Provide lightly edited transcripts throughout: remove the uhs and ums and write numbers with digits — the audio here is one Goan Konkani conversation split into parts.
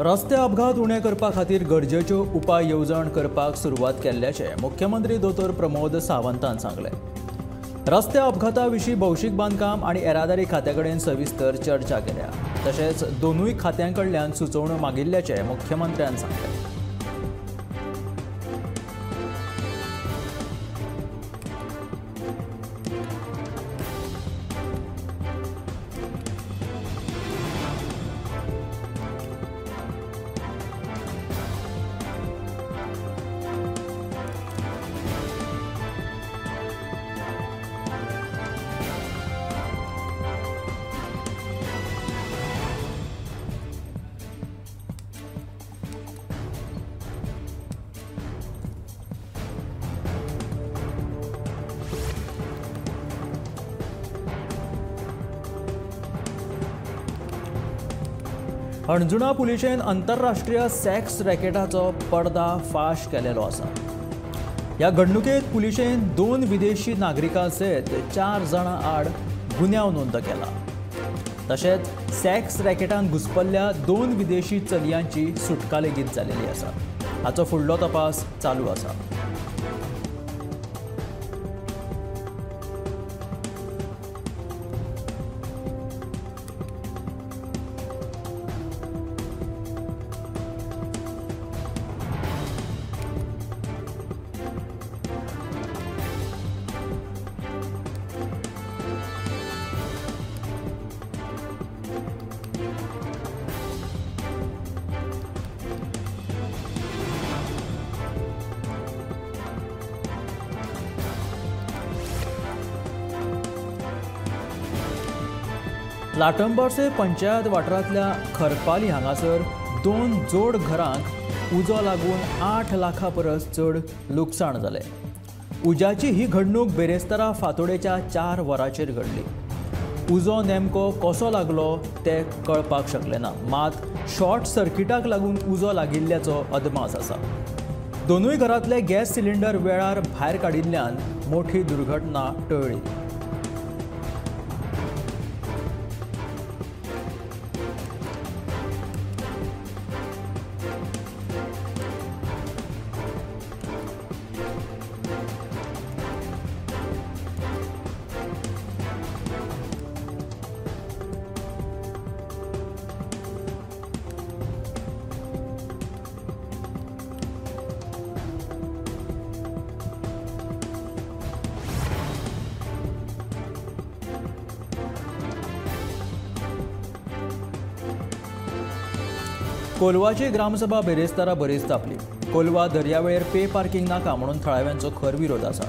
रस्ते अपघात उणे करपा खातीर गरजेच्यो उपाय येवजण करपाक सुरवात केल्ल्याचें मुख्यमंत्री दोतोर प्रमोद सावंतान सांगलें। रस्ते अपघाता विशीं भौशीक बांदकाम आनी येरादारी खात्या कडेन सविस्तर चर्चा केल्या। तशेंच दोनूय खात्यां कडल्यान सुचोवण्यो मागिल्ल्याचें मुख्यमंत्र्यान सांगलें। हणजुणा पुलिशेन आंतरराष्ट्रीय सेक्स रॅकेटाचो पर्दा फाश केलेलो आसा। ह्या घडणुकेत पुलिशेन 2 विदेशी नागरिकां सयत 4 जाणां आड गुन्यांव नोंद केला। तशेंच सेक्स रॅकेटान घुसपल्ल्या 2 विदेशी चलयांची सुटका लेगीत जाल्ली आसा। हाचो फुडलो तपास चालू आसा। लाटंबार्से पंचायत वाठारांतल्या खरपाली हांगासर 2 जोड घरांक उजो लागून 8 लाखां परस चड लुकसाण जालें। उज्याची ही घडणूक बेरेस्तारा फांतोडेच्या 4 वरांचेर घडली। उजो नेमको कसो लागलो ते कळपाक शकलें ना, मात शॉर्ट सर्किटाक लागून उजो लागिल्ल्याचो अदमास आसा। दोनूय घरांतले गॅस सिलिंडर वेळार भायर काडिल्ल्यान मोठी दुर्घटना टळ्ळी। कोलवाची ग्रामसभा बेरेस्तारा बरीच तापली। कोलवा दर्यावेळेर पे पार्किंग नाका म्हणून थळाव्यांचो खर विरोध आसा।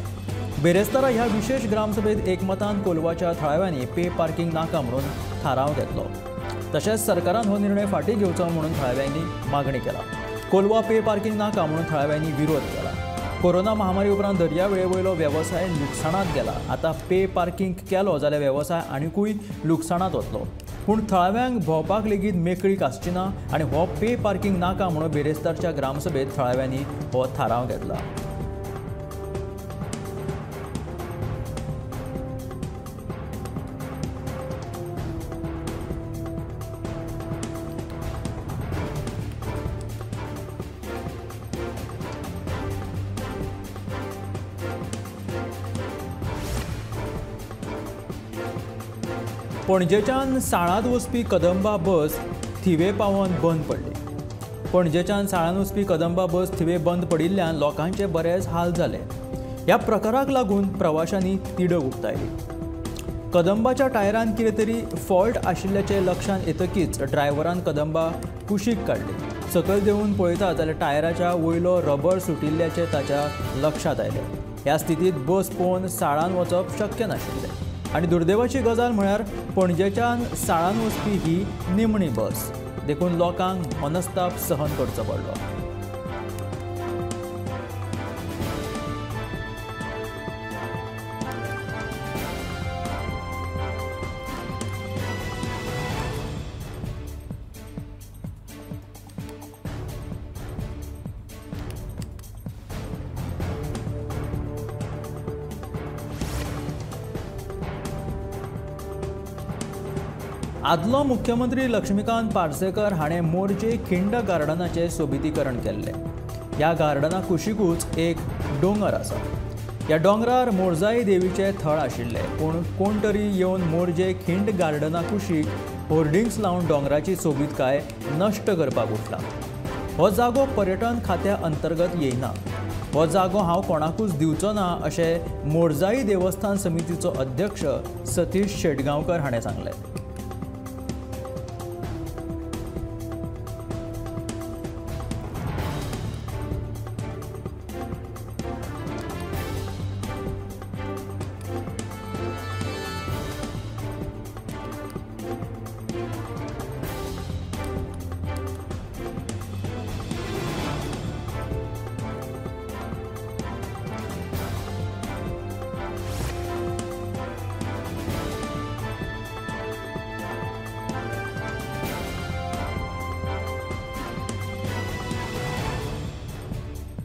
बेरेस्तारा ह्या विशेष ग्रामसभेत एकमतान कोलवाच्या थळाव्यांनी पे पार्किंग नाका म्हणून थाराव घेतलो। तशेंच सरकारान हो निर्णय फाटीं घेवचो म्हणून थळाव्यांनी मागणी केला। कोलवा पे पार्किंग नाका म्हणून थळाव्यांनी विरोध केला। कोरोना महामारी उपरांत दर्यावेळे वयलो वेवसाय लुकसाणांत गेला। आतां पे पार्किंग केलो जाल्यार वेवसाय आनिकूय लुकसाणांत वतलो। पूण थळाव्यांक भोंवपाक लेगीत मेकळीक आसची ना आनी हो पे पार्किंग नाका म्हणून बेरेस्तारच्या ग्रामसभेत थळाव्यांनी हो थाराव घेतला। पणजेच्यान साळांत वचपी कदंबा बस थिवे पावन बंद पडली। पणजेच्यान साळांत वचपी कदंबा बस थिवे बंद पडिल्ल्यान लोकांचे बरेच हाल जाले। ह्या प्रकाराक लागून प्रवाशांनी तिडक उक्तायली। कदंबाच्या टायरान कितें तरी फॉल्ट आशिल्ल्याचें लक्षांत येतकीच ड्रायव्हरान कदंबा कुशीक काडली। सकयल देंवून पळयता जाल्यार टायराच्या वयलो रबर सुटिल्ल्याचें ताच्या लक्षांत आयलें। ह्या स्थितींत बस पळोवन साळांत वचप शक्य नाशिल्लें आनी दुर्दैवाची गजाल म्हळ्यार पणजेच्यान साळान वचपी ही निमणी बस, देखून लोकांक मनस्ताप सहन करचो पडलो। आदलो मुख्यमंत्री लक्ष्मीकांत पार्सेकर हाणें मोरजे खिंड गार्डनाचें सोबितीकरण केल्लें. ह्या गार्डना कुशीकूच एक दोंगर आसा. ह्या दोंगरार मोरजाई देवीचें थळ आशिल्लें, पूण कोण तरी येवन मोरजे खिंड गार्डना कुशीक होर्डिंग्स लावन दोंगराची सोबीतकाय नश्ट करपाक उठला. हो जागो पर्यटन खात्या अंतर्गत येयना. हो जागो हांव कोणाकूच दिवचो ना अशें मोरजाई देवस्थान समितीचो अध्यक्ष सतीश शेटगांवकर हाणें सांगलें.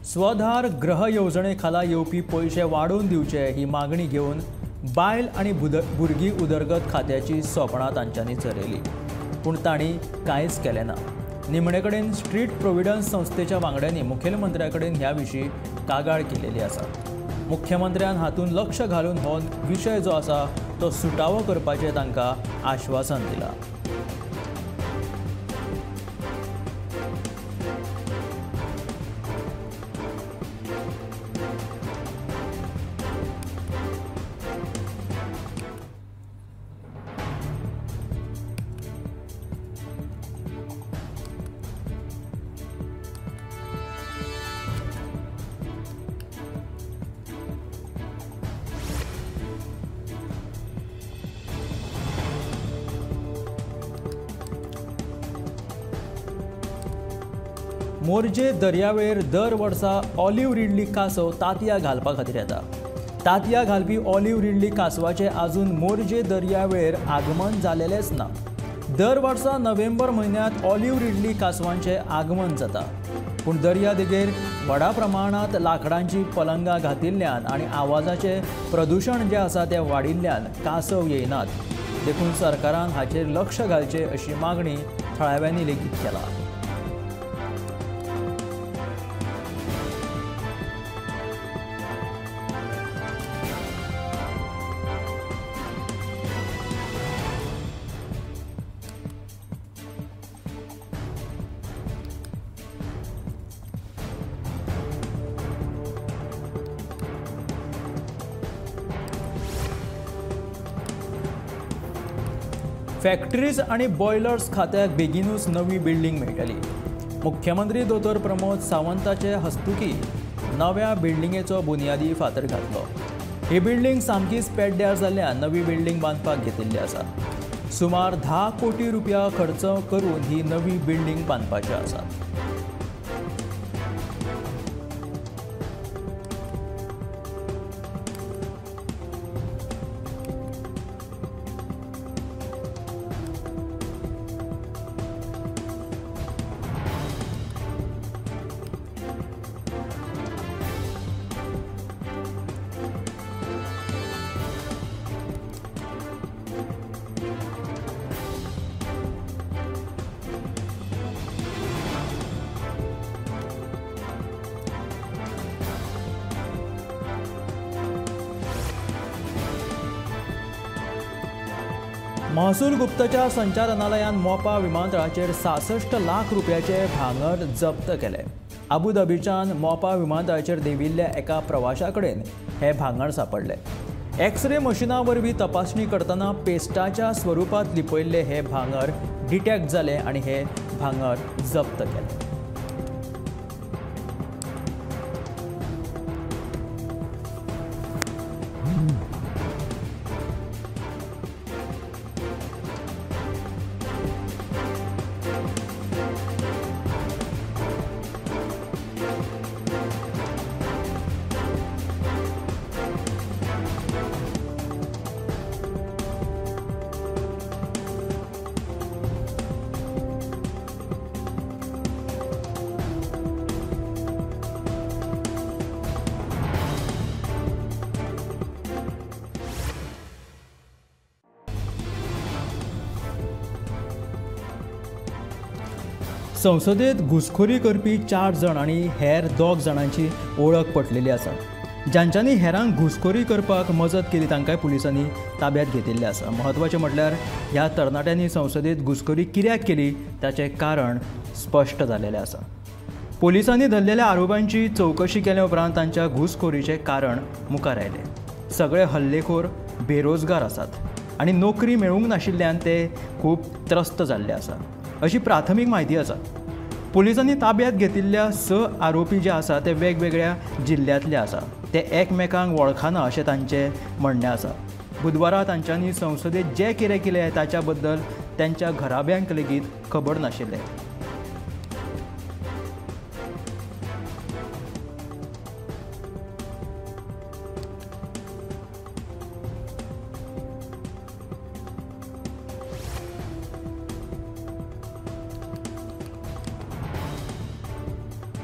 स्वधार गृह येवजणे खाला येवपी पयशे वाडोवन दिवचे ही मागणी घेवन बायल आनी भुरगीं उदरगत खात्याची सोपणां तांच्यांनी चलयली, पूण तांणी कांयच केलें ना. निमणे कडेन स्ट्रीट प्रोविडन्स संस्थेच्या वांगड्यांनी मुखेलमंत्र्या कडेन ह्या विशीं कागाळ केलेली आसा. मुख्यमंत्र्यान हातूंत लक्ष घालून हो विशय जो आसा तो सुटावो करपाचें तांकां आश्वासन दिलां. मोरजे दर्यावेळेर दर वर्सा ऑलिव्ह रिडली कासव तांतयां घालपा खातीर येता. तांतयां घालपी ऑलिव्ह रिडली कासवाचें आजून मोरजे दर्यावेळेर आगमन जालेलेंच ना. दर वर्सा नोव्हेंबर म्हयन्यांत ऑलिव्ह रिडली कासवांचें आगमन जाता, पूण दर्या देगेर व्हडा प्रमाणांत लांकडांची पलंगां घातिल्ल्यान आनी आवाजाचें प्रदुशण जें आसा तें वाडिल्ल्यान कासव येयनात. देखून सरकारान हाचेर लक्ष घालचें अशी मागणी थळाव्यांनी लेगीत केला. फॅक्टरीज आनी बॉयलर्स खात्याक बेगीनूच नवी बिल्डींग मेळटली. मुख्यमंत्री दोतोर प्रमोद सावंताचे हस्तुकी नव्या बिल्डिंगेचो बुनियादी फातर घातलो. ही बिल्डींग सामकीच पेड्ड्यार जाल्ल्यान नवी बिल्डींग बांदपाक घेतिल्ली आसा. सुमार 10 कोटी रुपया खर्च करून ही नवी बिल्डींग बांदपाची आसा. महसूल गुप्तचर संचालनालयान मोपा विमानतळाचेर 66 लाख रुपयाचे भांगर जप्त केले. आबू धाबीच्यान मोपा विमानतळाचेर देंविल्ल्या एका प्रवाशा कडेन हे भांगर सांपडले. एक्सरे मशिना वरवीं तपासणी करतना पेस्टाच्या स्वरुपांत लिपयल्ले हे भांगर डिटेक्ट जाले आनी हे भांगर जप्त केले. संसदेत घुसखोरी करपी 4 जाण आनी हेर 2 जाणांची वळख पटलेली आसा. जांच्यांनी हेरांक घुसखोरी करपाक मजत केली तांकांय पुलिसांनी ताब्यात घेतिल्लें आसा. म्हत्वाचें म्हटल्यार ह्या तरणाट्यांनी संसदेत घुसखोरी कित्याक केली ताचें कारण स्पश्ट जालेलें आसा. पुलिसांनी धरलेल्या आरोपांची चवकशी केल्या उपरांत तांच्या घुसखोरीचें कारण मुखार आयलें. सगळे हल्लेखोर बेरोजगार आसात आनी नोकरी मेळूंक नाशिल्ल्यान ते खूब त्रस्त जाल्ले आसा अशी प्राथमीक म्हायती आसा. पुलिसांनी ताब्यात घेतिल्ल्या 6 आरोपी जे आसा ते वेगवेगळ्या जिल्ल्यांतले आसा. ते एकमेकांक वळखना अशें तांचें म्हणणें आसा. बुधवारा तांच्यांनी संसदेत जें कितें केलें ताच्या बद्दल तांच्या घराब्यांक लेगीत खबर नाशिल्लें.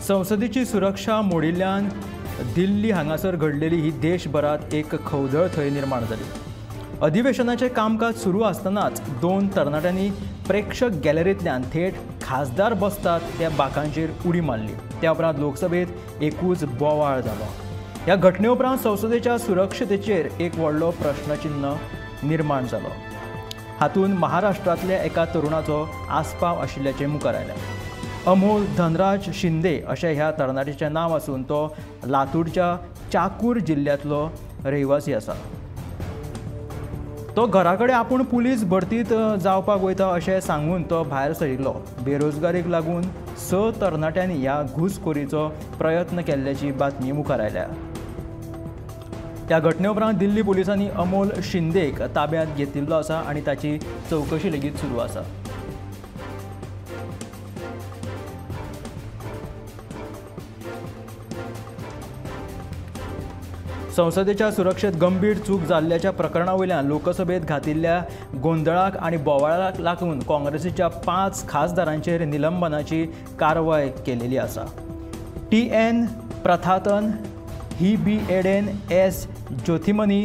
संसदेची सुरक्षा मोडिल्ल्यान दिल्ली हांगासर घडलेली ही देशभरात एक खवदळ थंय निर्माण जाली. अधिवेशनाचें कामकाज सुरू आसतनाच 2 तरणाट्यांनी प्रेक्षक गॅलरींतल्यान थेट खासदार बसतात त्या बाकांचेर उडी मारली. त्या उपरांत लोकसभेत एकूच बोवाळ जालो. ह्या घटने उपरांत संसदेच्या सुरक्षतेचेर एक व्हडलो प्रश्नचिन्ह निर्माण जालो. हातूंत महाराष्ट्रांतल्या एका तरुणाचो आस्पाव आशिल्ल्याचें मुखार आयलें. अमोल धनराज शिंदे अशें ह्या तरणाट्याचें नांव आसून तो लातूरच्या चाकूर जिल्ल्यांतलो रहिवासी आसा. तो घरा कडेन आपूण पुलीस भरतीत जावपाक वयता अशें सांगून तो भायर सरिल्लो. बेरोजगारीक लागून 6 तरणाट्यांनी ह्या घुसखोरीचो प्रयत्न केल्ल्याची बातमी मुखार आयल्या. त्या घटने उपरांत दिल्ली पुलिसांनी अमोल शिंदेक ताब्यांत घेतिल्लो आसा आनी ताची चवकशी लेगीत सुरू आसा. संसदेच्या सुरक्षेत गंभीर चूक जाल्ल्याच्या प्रकरणा वयल्यान लोकसभेत घातिल्ल्या गोंदळाक आनी बोवाळाक लागून काँग्रेसीच्या 5 खासदारांचेर निलंबनाची कारवाय केलेली आसा. T N Prathapan, Hibi Eden, S Jothimani,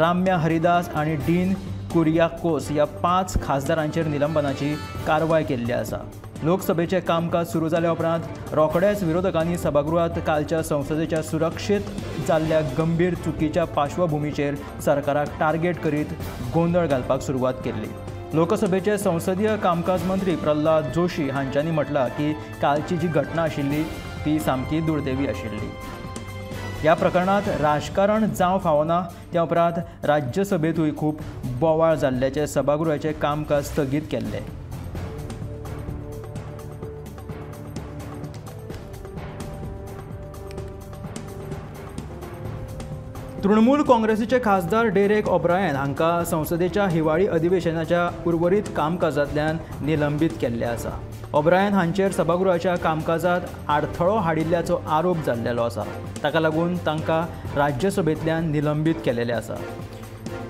Ramya Haridas आनी डीन कुरियाकोस ह्या 5 खासदारांचेर निलंबनाची कारवाय केल्ली आसा. लोकसभेचें कामकाज सुरू जाल्या उपरांत रोखडेच विरोधकांनी सभागृहात कालच्या संसदेच्या सुरक्षेत जाल्ल्या गंभीर चुकीच्या पार्श्वभूमीचेर सरकाराक टार्गेट करीत गोंदळ घालपाक सुरवात केल्ली. लोकसभेचे संसदीय कामकाज मंत्री प्रल्हाद जोशी हांच्यांनी म्हटलां की कालची जी घटना आशिल्ली ती सामकी दुर्दैवी आशिल्ली. ह्या प्रकरणांत राजकारण जावं फावना. त्या उपरांत राज्यसभेंतूय खूब बोवाळ जाल्ल्याचें सभागृहाचें कामकाज स्थगीत केल्लें. तृणमूल काँग्रेसीचे खासदार डेरेक ओब्रायन हांकां संसदेच्या हिवाळी अधिवेशनाच्या उर्वरीत कामकाजांतल्यान निलंबीत केल्ले आसा. ओब्रायन हांचेर सभागृहाच्या कामकाजांत आडथळो हाडिल्ल्याचो आरोप जाल्लेलो आसा. ताका लागून तांकां राज्यसभेंतल्यान निलंबीत केलेलें आसा.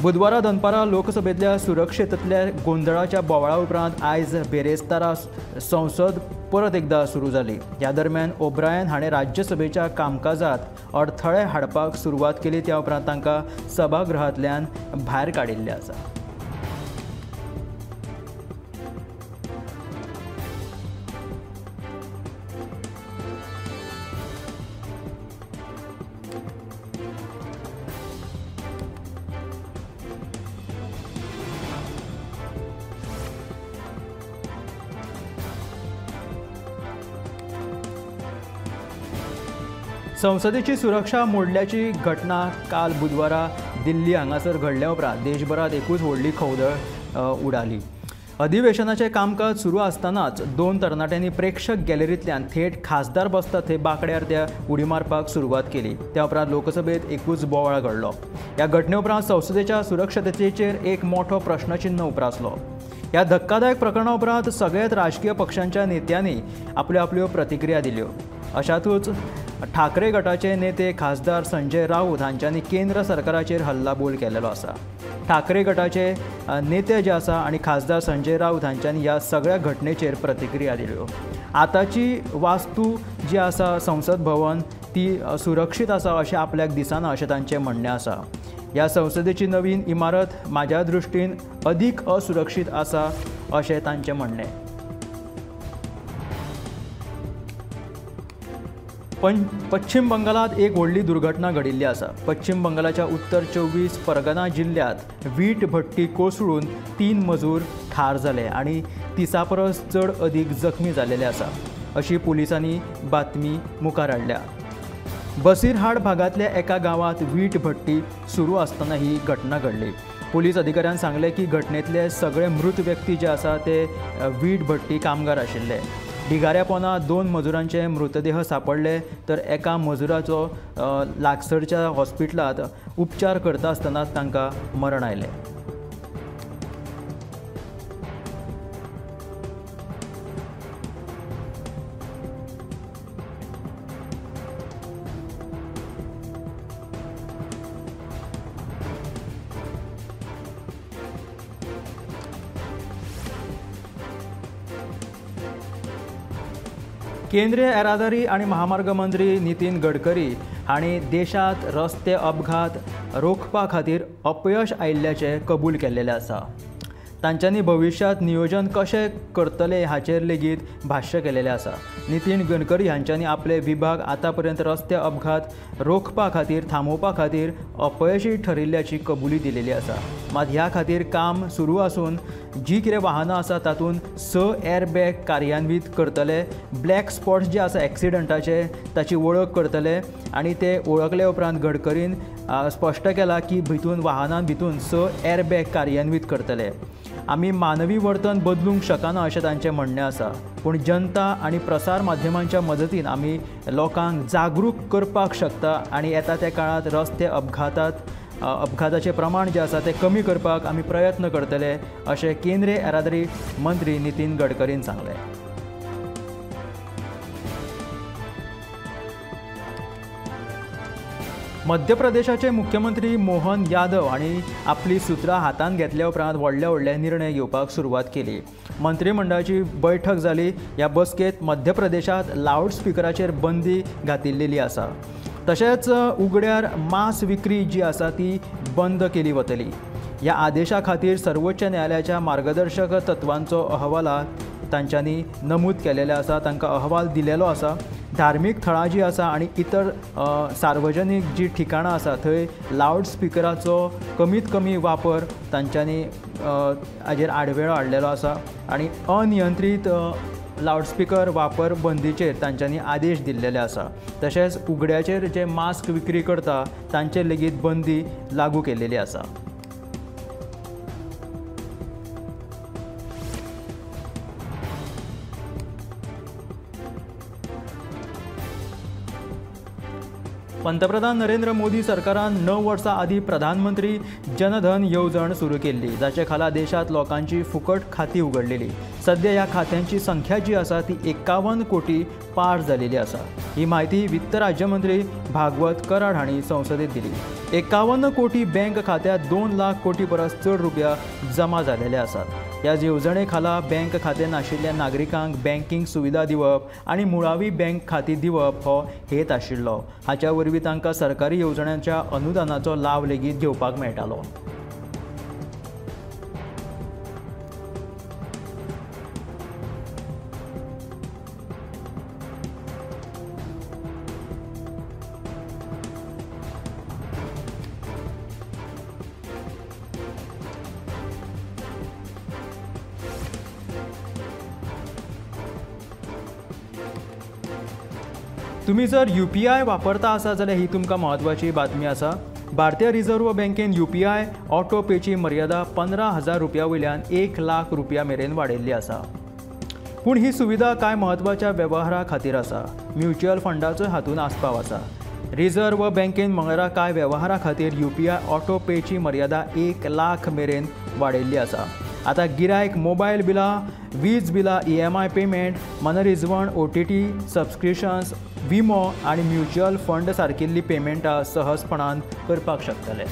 बुधवारा दनपारां लोकसभेंतल्या सुरक्षेंतल्या गोंदळाच्या बोवाळा उपरांत आयज बेरेस्तारा संसद परत एकदा सुरू जाली. ह्या दरम्यान ओब्रायन हाणें राज्यसभेच्या कामकाजांत अडथळे हाडपाक सुरवात केली. त्या उपरांत तांकां सभागृहांतल्यान भायर काडिल्लें आसा. संसदेची सुरक्षा मोडल्याची घटना काल बुधवारा दिल्ली हांगासर घडल्या उपरांत देशभरात एकूच व्हडली खवदळ उडाली. अधिवेशनाचें कामकाज सुरू आसतनाच 2 तरणाट्यांनी प्रेक्षक गॅलरींतल्यान थेट खासदार बसतात थंय बाकड्यार त्या उडी मारपाक सुरवात केली. त्या उपरांत लोकसभेत एकूच बोवाळ घडलो. ह्या घटने उपरांत संसदेच्या सुरक्षतेचेर एक मोठो प्रश्नचिन्ह उप्रासलो. ह्या धक्कादायक प्रकरणा उपरांत सगळ्याच राजकीय पक्षांच्या नेत्यांनी आपल्यो आपल्यो प्रतिक्रिया दिल्यो. अशातूच ठाकरे गटाचे नेते खासदार संजय राऊत हांच्यांनी केंद्र सरकाराचेर हल्लाबोल केलेलो आसा. ठाकरे गटाचे नेते जे आसा आनी खासदार संजय राऊत हांच्यांनी ह्या सगळ्या घटनेचेर प्रतिक्रिया दिल्यो. आतांची वास्तू जी आसा संसद भवन ती सुरक्षीत आसा अशें आपल्याक दिसना अशें तांचें म्हणणें आसा. ह्या संसदेची नवीन इमारत म्हाज्या दृश्टीन अदीक असुरक्षीत आसा अशें तांचें म्हणणें. पश्चिम बंगालात एक व्हडली दुर्घटना घडिल्ली आसा. पश्चिम बंगालाच्या उत्तर 24 परगना जिल्ल्यांत वीट भट्टी कोसळून 3 मजूर ठार जाले आनी 30 परस चड अदीक जखमी जाल्ले आसा अशी पुलिसांनी बातमी मुखार हाडल्या. बसीरहाट भागांतल्या एका गांवांत वीट भट्टी सुरू आसतना ही घटना घडली. पुलीस अधिकाऱ्यान सांगलें की घटनेंतले सगळे मृत व्यक्ती जे आसा ते वीट भट्टी कामगार आशिल्ले. ढिगाऱ्या पोना 2 मजुरांचे मृतदेह सांपडले तर एका मजुराचो लागसरच्या हॉस्पिटलांत उपचार करता आसतना तांकां मरण आयलें. केंद्रीय येरादारी आनी महामार्ग मंत्री नितीन गडकरी हांणी देशांत रस्ते अपघात रोखपा खातीर अपयश आयिल्ल्याचें कबूल केल्लें आसा. तांच्यांनी भविश्यांत नियोजन कशें करतले हाचेर लेगीत भाश्य केलेलें आसा. नितीन गडकरी हांच्यांनी आपले विभाग आतां पर्यंत रस्ते अपघात रोखपा खातीर थांबोवपा खातीर अपयशी ठरिल्ल्याची कबुली दिलेली आसा. मात ह्या खातीर काम सुरू आसून जी कितें वाहनां आसा तातूंत 6 एअरबॅग कार्यान्वीत करतले, ब्लॅक स्पॉट्स जे आसा एक्सिडंटाचे ताची वळख करतले आनी ते वळखले उपरांत गडकरीन स्पश्ट केलां की भितून वाहनां भितून 6 एअरबॅग कार्यान्वीत करतले. आमी मानवी वर्तन बदलूंक शकना अशें तांचें म्हणणें आसा, पूण जनता आनी प्रसार माध्यमांच्या मदतीन आमी लोकांक जागरूक करपाक शकता आनी येता त्या काळांत रस्ते अपघाताचें प्रमाण जें आसा तें कमी करपाक आमी प्रयत्न करतले अशें केंद्रीय येरादारी मंत्री नितीन गडकरीन सांगलें. मध्य प्रदेशाचे मुख्यमंत्री मोहन यादव हांणी आपली सुत्रां हातांत घेतल्या उपरांत व्हडले व्हडले निर्णय घेवपाक सुरवात केली. मंत्रीमंडळाची बैठक जाली. ह्या बसकेंत मध्य प्रदेशांत लावडस्पिकराचेर बंदी घातिल्ली आसा, तशेंच उगड्यार मांस विक्री जी आसा ती बंद केली वतली. ह्या आदेशा खातीर सर्वोच्च न्यायालयाच्या मार्गदर्शक तत्वांचो अहवालात तांच्यांनी नमूद केलेले आसा, तांकां अहवाल दिलेलो आसा. धार्मीक थळां जी आसा आनी इतर सार्वजनीक जी ठिकाणां आसा थंय लावडस्पिकराचो कमीत कमी वापर तांच्यांनी हाजेर आडवेळो हाडलेलो आसा आनी अनियंत्रीत लावडस्पिकर वापर बंदीचेर तांच्यांनी आदेश दिल्लेले आसा. तशेंच उगड्याचेर जे मास्क विक्री करता तांचेर लेगीत बंदी लागू केलेली आसा. पंतप्रधान नरेंद्र मोदी सरकारान 9 वर्सां आदीं प्रधानमंत्री जनधन येवजण सुरू केल्ली, जाचे खाला देशांत लोकांची फुकट खाती उगडलेली. सद्या ह्या खात्यांची संख्या जी आसा ती 51 कोटी पार जालेली आसा. ही म्हायती वित्त राज्यमंत्री भागवत कराड हांणी संसदेत दिली. 51 कोटी बँक खात्यांत 2 लाख कोटी परस चड रुपया जमा जालेले आसात. ह्या येवजणे खाला बँक खातें नाशिल्ल्या नागरिकांक बँकींग सुविधा दिवप आनी मुळावी बँक खाती दिवप हो हेत आशिल्लो. हाच्या वरवीं तांकां सरकारी येवजण्यांच्या अनुदानाचो लाव लेगीत घेवपाक मेळटालो. तुम्ही जर UPI वापरता आसा जाल्यार ही तुमकां म्हत्वाची बातमी आसा. भारतीय रिझर्व्ह बँकेन UPI auto पेची मर्यादा 15,000 रुपया वयल्यान 1 लाख रुपया मेरेन वाडयल्ली आसा. पूण ही सुविधा कांय म्हत्वाच्या वेव्हारा खातीर आसा. म्युच्युअल फंडाचोय हातूंत आस्पाव आसा. रिझर्व्ह बँकेन मंगळारा कांय वेव्हारा खातीर UPI auto पेची मर्यादा 1 लाख मेरेन वाडयल्ली आसा. आतां गिरायक मोबायल बिलां, वीज बिलां, EMI payment, मनरिजवण, OTT subscriptions, विमो आनी म्युच्युअल फंड सारकिल्ली पेमेंटां सहजपणान करपाक शकतले.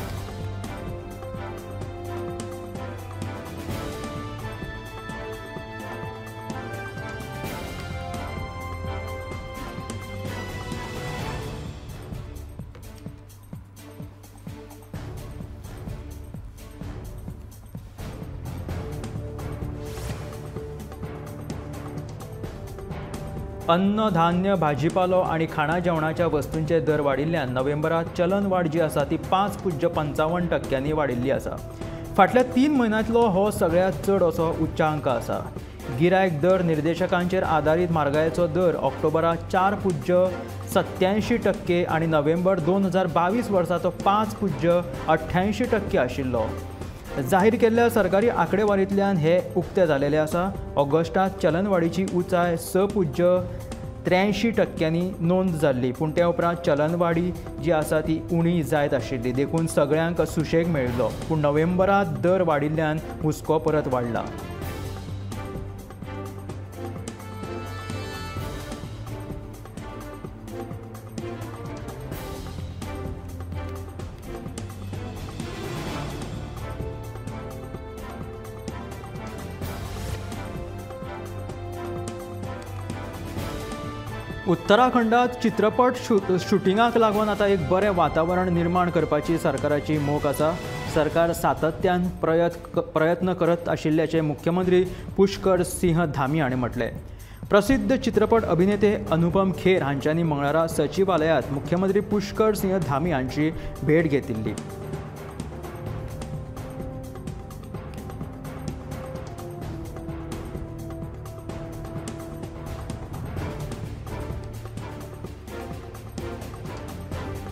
अन्न, धान्य, भाजीपालो आनी खाणा जेवणाच्या वस्तूंचे दर वाडिल्ल्यान नोव्हेंबरात चलनवाड जी आसा ती 5.55% वाडिल्ली आसा. फाटल्या 3 म्हयन्यांतलो हो सगळ्यांत चड असो उच्चांक आसा. गिरायक दर निर्देशकांचेर आदारीत म्हारगायेचो दर ऑक्टोबरात 4.87% आनी नोव्हेंबर 2022 वर्सा तो 5.88% आशिल्लो. जाहीर केल्ल्या सरकारी आंकडेवारींतल्यान हे उक्ते जालेले आसा. ऑगस्टात चलनवाडीची उंचाय 6.83% नोंद जाल्ली, पूण ते उपरांत चलनवाडी जी आसा ती उणी जायत आशिल्ली, देखून सगळ्यांक सुशेग मेळिल्लो. पूण नोव्हेंबरात दर वाडिल्ल्यान हुस्को परत वाडला. उत्तराखंडात चित्रपट शुटिंगाक लागून आतां एक बरें वातावरण निर्माण करपाची सरकाराची मोख आसा. सरकार सातत्यान प्रयत्न करत आशिल्ल्याचें मुख्यमंत्री पुष्कर सिंह धामी हांणी म्हटलें. प्रसिद्ध चित्रपट अभिनेते अनुपम खेर हांच्यांनी मंगळारा सचिवालयांत मुख्यमंत्री पुष्कर सिंह धामी हांची भेट घेतिल्ली.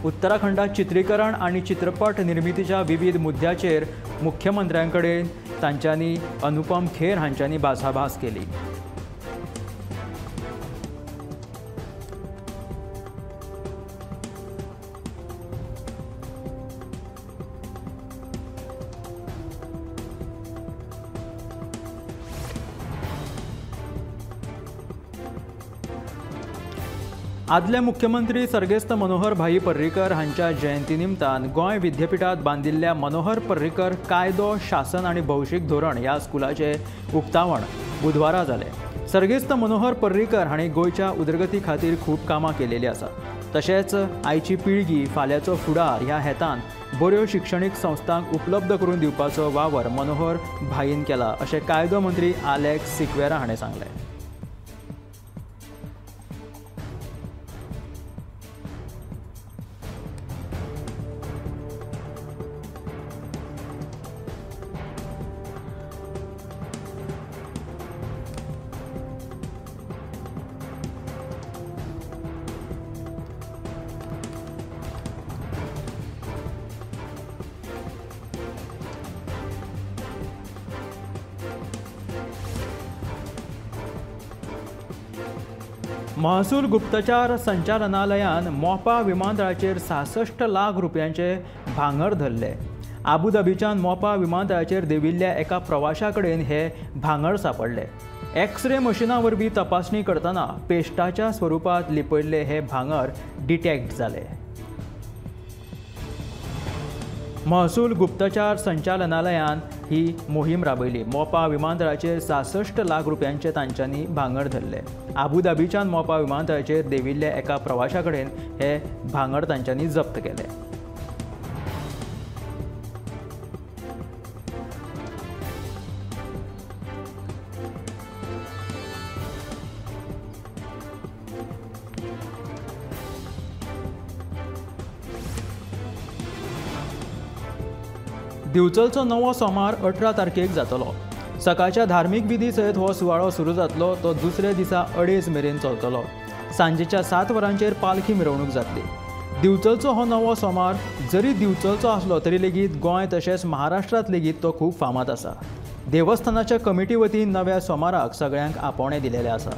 उत्तराखंडात चित्रीकरण आनी चित्रपट निर्मितीच्या विविध मुद्द्याचेर मुख्यमंत्र्यां कडेन तांच्यांनी अनुपम खेर हांच्यांनी भासाभास केली. आदले मुख्यमंत्री सर्गेस्त मनोहर भाई पर्रीकर हांच्या जयंती निमतान गोंय विद्यापीठात बांदिल्ल्या मनोहर पर्रीकर कायदो, शासन आनी भौशीक धोरण ह्या स्कुलाचें उक्तावण बुधवारा जालें. सर्गेस्त मनोहर पर्रीकर हांणी गोंयच्या उदरगती खातीर खूब कामां केलेलीं आसात. तशेंच आयची पिळगी फाल्यांचो फुडार ह्या हेतान बऱ्यो शिक्षणीक संस्थांक उपलब्ध करून दिवपाचो वावर मनोहर भाईन केला, अशें कायदो मंत्री आलेक्स सिक्वेरा हाणें सांगलें. महसूल गुप्तचार संचालनालयान मोपा विमानतळाचेर 66 लाख रुपयांचे भांगर धरले. आबुधाबीच्यान मोपा विमानतळाचेर देंविल्ल्या एका प्रवाशा कडेन हे भांगर सांपडले. एक्सरे मशिना वरवीं तपासणी करतना पेस्टाच्या स्वरुपांत लिपयल्ले हे भांगर डिटेक्ट जाले. महसूल गुप्तचार संचालनालयान ही मोहीम राबयली. मोपा विमानतळाचेर 66 लाख रुपयांचे तांच्यांनी भांगर धरले. आबुधाबीच्यान मोपा विमानतळाचेर देंविल्ल्या एका प्रवाशा कडेन हे भांगर तांच्यांनी जप्त केले. दिवचलचो नवो सोमार 18 तारखेक जातलो. सकाळच्या धार्मीक विधी सयत हो सुवाळो सुरू जातलो. तो दुसऱ्या दिसा 2:30 मेरेन चलतलो. सांजेच्या 7 वरांचेर पालखी मिरवणूक जातली. दिवचलचो हो नवो सोमार जरी दिवचलचो आसलो तरी लेगीत गोंय तशेंच महाराष्ट्रांत लेगीत तो खूब फामाद आसा. देवस्थानाच्या कमिटी वतीन नव्या सोमाराक सगळ्यांक आपोवणें दिलेलें आसा.